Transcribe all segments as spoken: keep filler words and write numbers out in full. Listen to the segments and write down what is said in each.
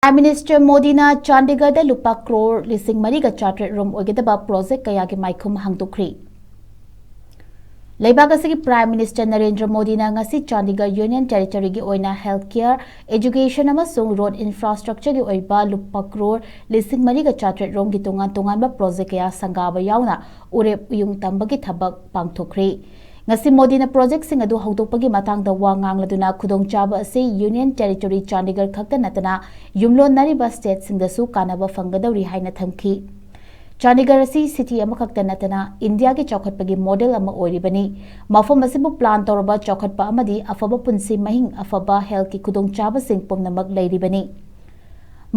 Prime Minister ꯃꯣꯗꯤꯅ ꯆꯥꯟꯗꯤꯒꯔꯗ ꯂꯨꯄꯥ ꯀ꯭ꯔꯣꯔ ꯂꯤꯁꯤꯡ ꯃꯔꯤꯒ ꯆꯥꯇ꯭ꯔꯦꯠ ꯔꯣꯝ ꯑꯣꯏꯒꯗꯕ ꯄ꯭ꯔꯣꯖꯦꯛ ꯀꯌꯥꯒꯤ ꯃꯥꯏꯈꯨꯝ ꯍꯥꯡꯗꯣꯛꯈ꯭ꯔꯤ꯫ ꯂꯩꯕꯥꯛ ꯑꯁꯤꯒꯤ Prime Minister ꯅꯔꯦꯟꯗ꯭ꯔ ꯃꯣꯗꯤꯅ ꯉꯁꯤ ꯆꯥꯟꯗꯤꯒꯔ Union Territoryꯒꯤ ꯑꯣꯏꯅ health care, education ꯑꯃꯁꯨꯡ road infrastructureꯒꯤ ꯑꯣꯏꯕ ꯂꯨꯄꯥ ꯀ꯭ꯔꯣꯔ ꯂꯤꯁꯤꯡ ꯃꯔꯤꯒ ꯆꯥꯇ꯭ꯔꯦꯠ ꯔꯣꯝꯒꯤ ꯇꯣꯉꯥꯟ ꯇꯣꯉꯥꯟꯕ ꯄ꯭ꯔꯣꯖꯦꯛ ꯀꯌꯥ ꯁꯪꯒꯥꯕ ꯌꯥꯎꯅ ꯎꯔꯦꯞ ꯎꯌꯨꯡ ꯇꯝꯕꯒꯤ ꯊꯕꯛ ꯄꯥꯡꯊꯣꯛꯈ꯭ꯔꯤ꯫ ꯉꯁꯤ ꯃꯣꯗꯤꯅ ꯄ꯭ꯔꯣꯖꯦꯛꯁꯤꯡ ꯑꯗꯨ ꯍꯧꯗꯣꯛꯄꯒꯤ ꯃꯇꯥꯡꯗ ꯋꯥ ꯉꯥꯡꯂꯗꯨꯅ, ꯈꯨꯗꯣꯡꯆꯥꯕ ꯑꯁꯤ Union Territory ꯆꯥꯟꯗꯤꯒꯔ ꯈꯛꯇ ꯅꯠꯇꯅ ꯌꯨꯝꯂꯣꯟꯅꯔꯤꯕ stateꯁꯤꯡꯗꯁꯨ ꯀꯥꯟꯅꯕ ꯐꯪꯒꯗꯧꯔꯤ ꯍꯥꯏꯅ ꯊꯝꯈꯤ꯫ ꯆꯥꯟꯗꯤꯒꯔ ꯑꯁꯤ city ꯑꯃꯈꯛꯇ ꯅꯠꯇꯅ ꯏꯟꯗꯤꯌꯥꯒꯤ ꯆꯥꯎꯈꯠꯄꯒꯤ model ꯑꯃ ꯑꯣꯏꯔꯤꯕꯅꯤ꯫ ꯃꯐꯝ ꯑꯁꯤꯕꯨ plan ꯇꯧꯔꯕ ꯆꯥꯎꯈꯠꯄ ꯑꯃꯗꯤ ꯑꯐꯕ ꯄꯨꯟꯁꯤ ꯃꯍꯤꯡ, ꯑꯐꯕ healthꯀꯤ ꯈꯨꯗꯣꯡꯆꯥꯕꯁꯤꯡ ꯄꯨꯝꯅꯃꯛ ꯂꯩꯔꯤꯕꯅꯤ꯫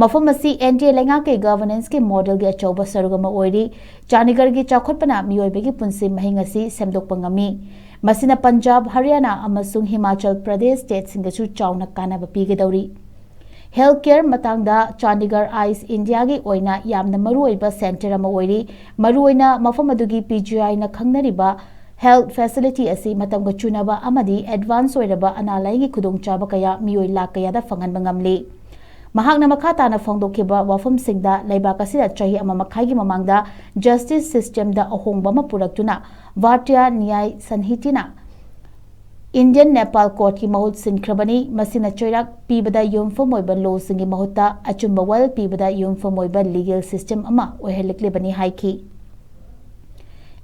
ꯃꯐꯝ ꯑꯁꯤ NDA ꯂꯩꯉꯥꯛꯀꯤ governancegꯤ modelꯒꯤ ꯑꯆꯧꯕ ꯁꯔꯨꯛ ꯑꯃ ꯑꯣꯏꯔꯤ꯫ ꯆꯥꯟꯗꯤꯒꯔꯒꯤ ꯆꯥꯎꯈꯠꯄꯅ ꯃꯤꯑꯣꯏꯕꯒꯤ ꯄꯨꯟꯁꯤ ꯃꯍꯤꯡ ꯑꯁꯤ ꯁꯦꯝꯗꯣꯛꯄ ꯉꯝꯃꯤ꯫ ꯃꯁꯤꯅ ꯄꯟꯖꯥꯕ, ꯍꯔꯤꯌꯥꯅꯥ ꯑꯃꯁꯨꯡ ꯍꯤꯃꯥꯆꯜ ꯄ꯭ꯔꯗꯦꯁ stateꯁꯤꯡꯗꯁꯨ ꯆꯥꯎꯅ ꯀꯥꯟꯅꯕ ꯄꯤꯒꯗꯧꯔꯤ꯫ Health care ꯃꯇꯥꯡꯗ, ꯆꯥꯟꯗꯤꯒꯔ ꯑꯥꯏꯁ ꯏꯟꯗꯤꯌꯥꯒꯤ ꯑꯣꯏꯅ ꯌꯥꯝꯅ ꯃꯔꯨꯑꯣꯏꯕ centre ꯑꯃ ꯑꯣꯏꯔꯤ꯫ ꯃꯔꯨꯑꯣꯏꯅ ꯃꯐꯝ ꯑꯗꯨꯒꯤ PGIꯅ ꯈꯪꯅꯔꯤꯕ health facility ꯑꯁꯤ ꯃꯇꯝꯒ ꯆꯨꯅꯕ ꯑꯃꯗꯤ advance ꯑꯣꯏꯔꯕ ꯑꯅꯥ ꯂꯥꯏꯌꯦꯡꯒꯤ ꯈꯨꯗꯣꯡꯆꯥꯕ ꯀꯌꯥ ꯃꯤꯑꯣꯏ ꯂꯥꯈ ꯀꯌꯥꯗ ꯐꯪꯍꯟꯕ ꯉꯝꯂꯤ꯫ ꯃꯍꯥꯛꯅ ꯃꯈꯥ ꯇꯥꯅ ꯐꯣꯡꯗꯣꯛꯈꯤꯕ ꯋꯥꯐꯝꯁꯤꯡꯗ, ꯂꯩꯕꯥꯛ ꯑꯁꯤꯗ ꯆꯍꯤ ꯑꯃ ꯃꯈꯥꯏꯒꯤ ꯃꯃꯥꯡꯗ justice systemꯗ ꯑꯍꯣꯡꯕ ꯑꯃ ꯄꯨꯔꯛꯇꯨꯅ Bharatiya Nyay Sanhitana Indian Nepal Courtꯀꯤ ꯃꯍꯨꯠ ꯁꯤꯟꯈ꯭ꯔꯕꯅꯤ꯫ ꯃꯁꯤꯅ ꯆꯩꯔꯥꯛ ꯄꯤꯕꯗ ꯌꯨꯝꯐꯝ ꯑꯣꯏꯕ lawꯁꯤꯡꯒꯤ ꯃꯍꯨꯠꯇ ꯑꯆꯨꯝꯕ ꯋꯥꯌꯦꯜ ꯄꯤꯕꯗ ꯌꯨꯝꯐꯝ ꯑꯣꯏꯕ legal system ꯑꯃ ꯑꯣꯏꯍꯜꯂꯛꯂꯤꯕꯅꯤ ꯍꯥꯏꯈꯤ꯫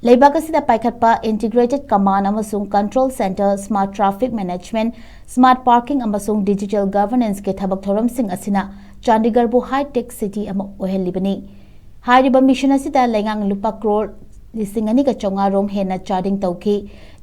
ꯂꯩꯕꯥꯛ ꯑꯁꯤꯗ ꯄꯥꯏꯈꯠꯄ Integrated Command ꯑꯃꯁꯨꯡ Control Centre, smart traffic management, smart parking ꯑꯃꯁꯨꯡ digital governanceꯀꯤ ꯊꯕꯛ ꯊꯧꯔꯝꯁꯤꯡ ꯑꯁꯤꯅ ꯆꯥꯟꯗꯤꯒꯔꯕꯨ high tech city ꯑꯃ ꯑꯣꯏꯍꯜꯂꯤꯕꯅꯤ꯫ ꯍꯥꯏꯔꯤꯕ mission ꯑꯁꯤꯗ ꯂꯩꯉꯥꯛꯅ ꯂꯨꯄꯥ ꯀ꯭ꯔꯣꯔ ꯂꯤꯁꯤꯡ ꯑꯅꯤꯒ ꯆꯥꯝꯃꯉꯥ ꯔꯣꯝ ꯍꯦꯟꯅ ꯆꯥꯗꯤꯡ ꯇꯧꯈꯤ꯫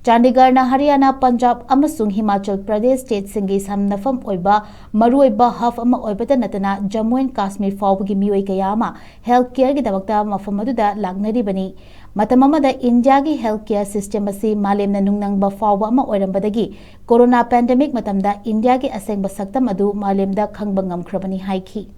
ꯆꯥꯟꯗꯤꯒꯔꯅ ꯍꯔꯤꯌꯥꯅꯥ, ꯄꯟꯖꯥꯕ ꯑꯃꯁꯨꯡ ꯍꯤꯃꯥꯆꯜ ꯄ꯭ꯔꯗꯦꯁ stateꯁꯤꯡꯒꯤ ꯁꯝꯅꯐꯝ ꯑꯣꯏꯕ ꯃꯔꯨꯑꯣꯏꯕ hub ꯑꯃ ꯑꯣꯏꯕꯇ ꯅꯠꯇꯅ Jammu and Kashmir ꯐꯥꯎꯕꯒꯤ ꯃꯤꯑꯣꯏ ꯀꯌꯥ ꯑꯃ health careꯒꯤꯗꯃꯛꯇ ꯃꯐꯝ ꯑꯗꯨꯗ ꯂꯥꯛꯅꯔꯤꯕꯅꯤ꯫ ꯃꯇꯝ ꯑꯃꯗ ꯏꯟꯗꯤꯌꯥꯒꯤ health care system ꯑꯁꯤ ꯃꯥꯂꯦꯝꯅ ꯅꯨꯡꯅꯪꯕ ꯐꯥꯎꯕ ꯑꯃ ꯑꯣꯏꯔꯝꯕꯗꯒꯤ corona pandemic ꯃꯇꯝꯗ ꯏꯟꯗꯤꯌꯥꯒꯤ ꯑꯁꯦꯡꯕ ꯁꯛꯇꯝ ꯑꯗꯨ ꯃꯥꯂꯦꯝꯗ ꯈꯪꯕ ꯉꯝꯈ꯭ꯔꯕꯅꯤ ꯍꯥꯏꯈꯤ꯫